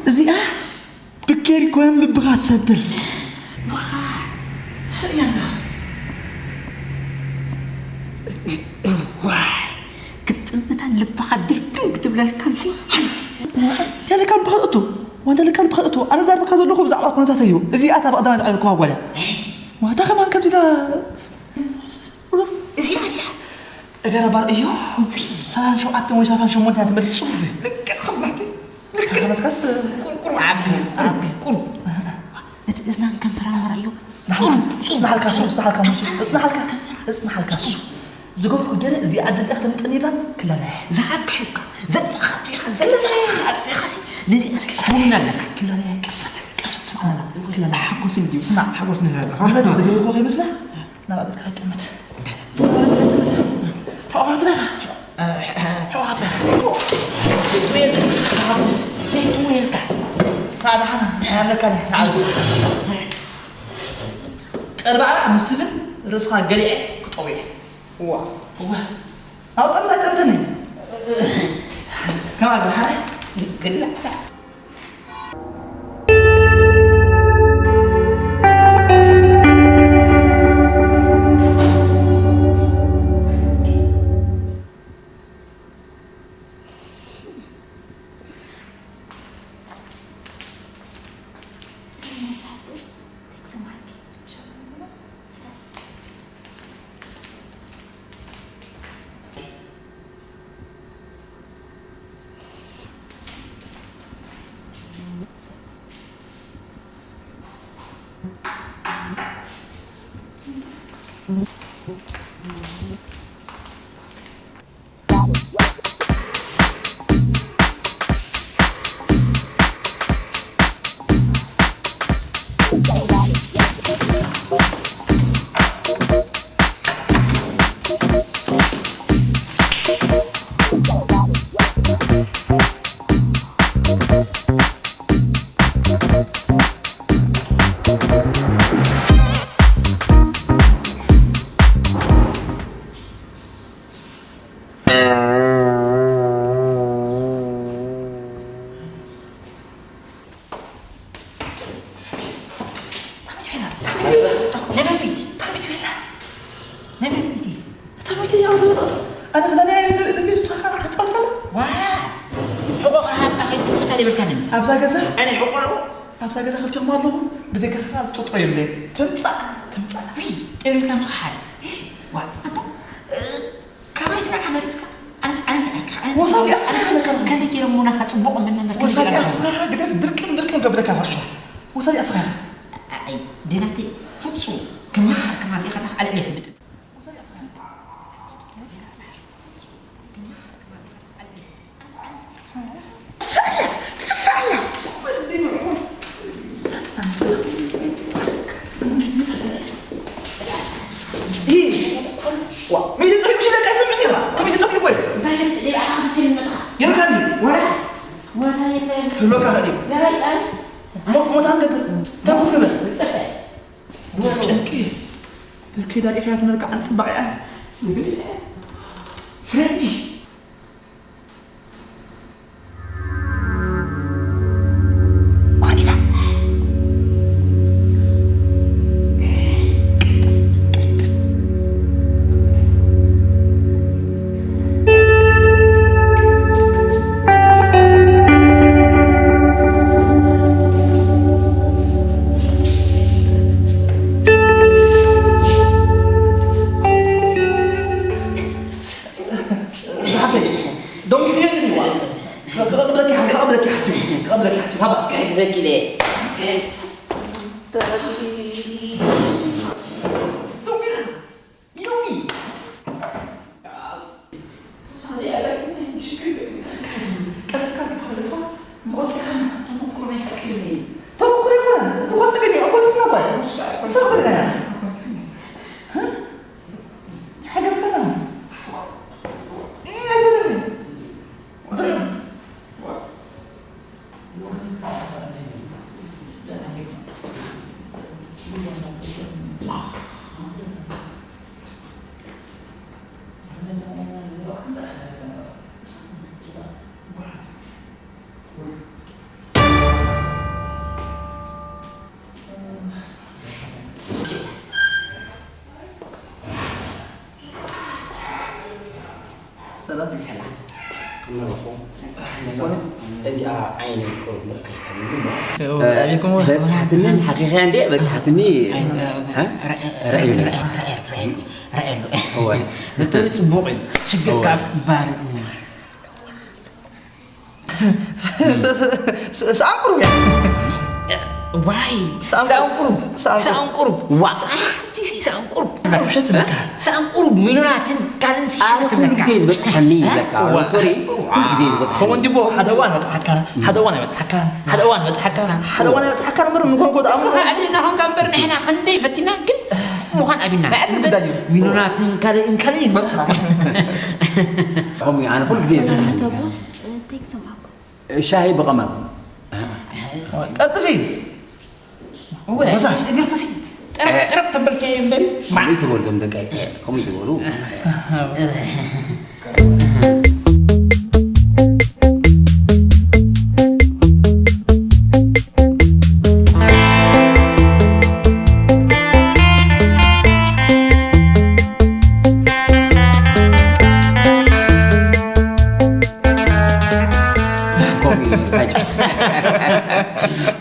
እዚኣ ብኬሪ ኮይና ልብኻ ትሰብር። ርእያ እንዳ። ዋይ፣ ክትጥምታ ልብኻ ድርቅን ክትብለልካንሲ። ሓንቲ። ሓንቲ። ያለካ ልብኻ ትእቱ። ዋንታ ልካ ልብኻ ትእቱ። ኣነ ዛርብካ ዘለኹ ብዛዕባ ኩነታት እዩ። እዚኣ እታ ብቐዳማይ ዘዕለልኩዋ ጓል እያ። ዋታ ከማን ከምዚ ኢላ እዚኣ ድያ? እገረ ባር እዮ። ሰላሳን ሸውዓተን ወይ ሰላሳን ሸሞንተን እያ ትመልእ ጽፉፍ። ልክዕ ከም ናተይ። ልክዕ። ከመትካስ ቁር፣ ቁር፣ ዓቢ፣ ዓቢ፣ ቁር። እቲ እዝናን ከንፈራን ወራ እዮ። ጹሩ፣ ጹሩ። እጽናሓልካ እሱ፣ እጽናሓልካ እሱ፣ እጽናሓልካ እሱ፣ እጽናሓልካ እሱ። ዝገብርኩ ገለ እዚኣ ኣደ እዚኣ ከተምልጠኒ ኢላ ክለለያ። ዝሃብካ ሂብካ፣ ዘጥፋእካ ኣጥፊእካ፣ ዘጥፋእካ ኣጥፊእካ፣ ነዚ ኣስኪ ትውንና ኣለካ። ክለለያ ቀስ በል፣ ቀስ በል፣ ስማዕ ኣለና። ክለለያ። ሓጎስ እንድዩ። ስማዕ፣ ሓጎስ ንህበላ። ዝገበርኩ ከይመስላ? ናብኣ ገጽካ ከይጥምት። እንታይ? ናብኣ ገጽካ ከይጥምት። ሕቖኻ ትበኻ። እ፣ እ፣ እ። ሕቖኻ ትበኻ። ትውየልካ። ትውየልካ። ታዲያ ሓና፣ ኣለካ ለ፣ ንዓል። ቀልባ ኣርዓ ምስ ትብል ርእስኻ ገሊዐ ክጠውየ። እዋ። እዋ። ኣብ ጠምታ ጠምተኒ። ከማን ብሓረ? ገሊላ። ኣነ ፍላሚ ኣይነበር እቲ ቤት ሳኻን ሓጻውታለ። ዋ! ሕቆ ከሃብካ ከይትምልካ ይብልካኒ። ኣብዛ ገዛ? ኣነ ሕቆ ኣለዎ? ኣብዛ ገዛ ክልቲኦም ኣለኹም። ብዘይካ ከኣ ዝጥጥሮ የብለይን። ትምጻእ፣ ትምጻእ። ውይ! ጠቢልካ ምኽሓድ። ዋ! ኣታ፣ እ፣ ካባይ ስራሕ መሪጽካ? ኣነስ ዓይኒ ኣይከ-፣ ዓይኒ ወሳብ ያስ ኣይከ-፣ ከመይ ገይሮም ናትካ ጽቡቕ መነመር ወሳብ ከመይ ገይሮም ያስ ግደፍ፣ ድርቅን ድርቅን ከብደካ ፈርሕና። ወሳብ ያስ ኸ? ኣይ፣ ደናተይ ፍጹም ከም ምጣ ከማን ኢኻ ኣልዕለ ፍልጥ። ወሳብ ያስ ኸ? ሞት ሞት ኣንገብር ተንኩፍ ንበል ጨንቂ ብርኬዳ ኢኻ ትመልክዓን ጽባቕ እያ ፍሬንዲ ሓብተይ፣ ደንጉየኒ እዩ። ክቐብለኪ ሓሲቡ፣ ክቐብለኪ ሓሲቡ፣ ክቐብለኪ ሓሲቡ። ሃባ። ክሕግዘኪ ኢለ። ደንጉያ። ዮሚ። ቀልካ ዝበሃል እኮ መቆጸካ ተመኩሮ ናይ ስራሕ ክልል እዩ። ተመኩሮ ይኮነን፣ እቲ ቆጸገ እዩ፣ ኣቦይ ይኮነ ኣቦይ። ሰብ ክልል ሓገዝ ከለና። ሰላም። ሰላም። ከመይ ኣለኹም? እዚኣ ዓይነይ ቁሩብ ምርኣይ ሓቢሉ እሞ። እ፣ ኣቤኩም። በጽሓትኒ፣ ሓኺኽያ እንዴ? በጽሓትኒ። እ? ረእዩኒ። ረእየሉ። እወ። በተለይ ጽቡቕ እዩ። ሽግር ካብ ባር ሰኣን ቁሩብ እያ። ዋይ ሰኣን ሰኣን ቁሩብ ሰኣን ሰኣን ቁሩብ ዋ። ሰኣንቲ ሲ ሰኣን ቁሩብ ውሸት ነካ። ሰኣን ቁሩብ ሚሊዮናትን ካልእን ኣነ ኩሉ ሲሸትነካ ግዜ ዝበጽሓኒ ይብለካ። ሎቶሪ ኩሉ ግዜ ዝበጽሓኒ። ከምኡ እንዲቦ ሓደ እዋን በጽሓካ ሓደ እዋን ኣይበጽሓካ ሓደ እዋን በጽሓካ ሓደ እዋን ኣይበጽሓካ እምበር ንጎንጎ እስኻ ተኣምር ዕድልና ኾንካ እምበር ንሕና ክንደይ ፈቲና ግን ምዃን ኣቢና ናይ ዕድል ጉዳይ እዩ። ሚሊዮናትን ካልእን ካልእን ይትበጽሓ ከምኡ እዩ፣ ኣነ ኩሉ ግዜ ዝበጽሓኒ። ቴክስ ማዕኮ ሻሂ ብቐመም። ቀጥፊ ወሳስ እግርክሲ ጠረብ ጠረብ ተበልከ እምበሪ ከምኡ ይትበሉ ዞም ደቀይ። ከምኡ ይትበሉ።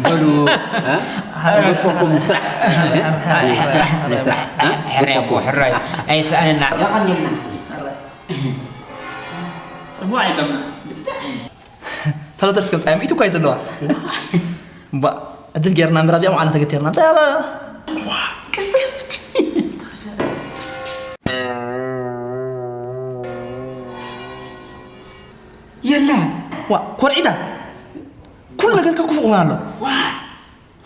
በሉ። እ? ገድፈኩም ንስራሕ። ንስራሕ፣ ንስራሕ። እ? ሕራይ ኣቦ ሕራይ ኣይሰኣንና የቐኒልና ጽቡቕ ኣይለምና ተለተልስ ከም ጻይ ሚእቲ እኳ እዩ ዘለዋ ባ ዕድል ጌርና ምራብ ዚኣ መዓላ ተገቲርና ምጻ ያባ የላ ዋ ኮርዒዳ ኩሉ ነገርካ ክፉእ ክኾን ኣሎ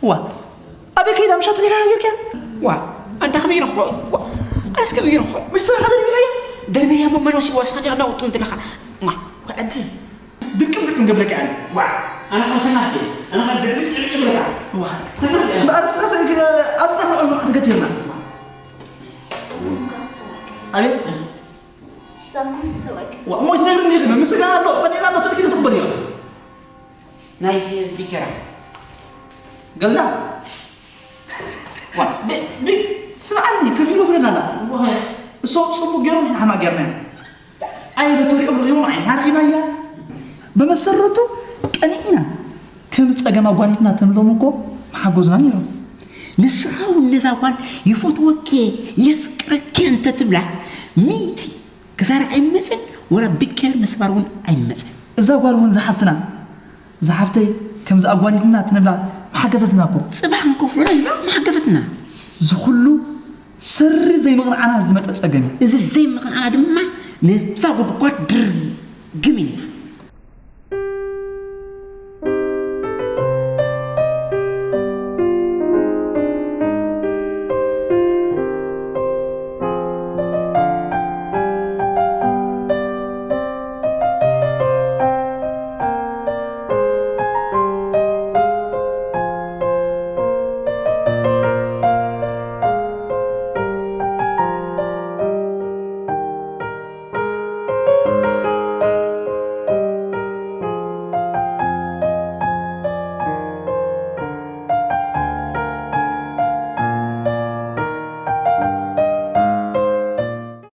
ዋ ኣበይ ከይዳ ምሻ ተተጋጋጊርካ ዋ ኣንታ ከመይ ረኽቦ ዋ ኣነስ ከመይ ረኽቦ ምሽ ሰብ ሓደ ሚላ ደርበያ መመን ወሲድ ዋስኻ ዲኻ ናውጡ እንትለኻ ማ ድቅም ድቅም ገብለካ ኣነ ዋ ኣነ ካብ ሰናፍ ኣነ ካብ ድርድር ድርድር ብለካ ዋ ሰናፍ በኣርስኻ ኣብ ጣፋ ተገቲርና ኣቤት ሳምኩም ሰወቅ እሞ ትነግርኒ ኢኺ ምስጋና ኣሎ ቀኒና ኣሎ ስልኪ ክትቕበል እያ ናይ ቢከራ ገልዳ ዋ ብ- ብ- ስምዓኒ ከፊሎ ትብለና ኣላ እሶም ፅቡቅ ገይሮም ንሕና ሓማቅ ገይርና እዮም ኣይ ሎተሪኦም ረኺቦም ዓይንና ረኺብና እያ ብመሰረቱ ቀኒዕና ከም ፀገም ኣጓኒፍና ተንብሎም እኮ መሓጎዝና ነይሮም ንስኻ እውን ነዛ ጓል ይፈትወኪ የፍቅረኪ እንተትብላ ሚእቲ ክሳራ ኣይመፅን ወላ ብኬር መስባር እውን ኣይመፅን እዛ ጓል እውን ዝሓፍትና ዝሓፍተይ ከምዚ ኣጓኒትና ትንብላ መሓገዘትና እኮ ፅባሕ ንከፍሉና ይብላ መሓገዘትና ዝኩሉ ስሪ ዘይምቕንዓና ዝመፀ ፀገም እዩ እዚ ዘይምቕንዓና ድማ ነዛ ጉድጓድ ድርግም ኢልና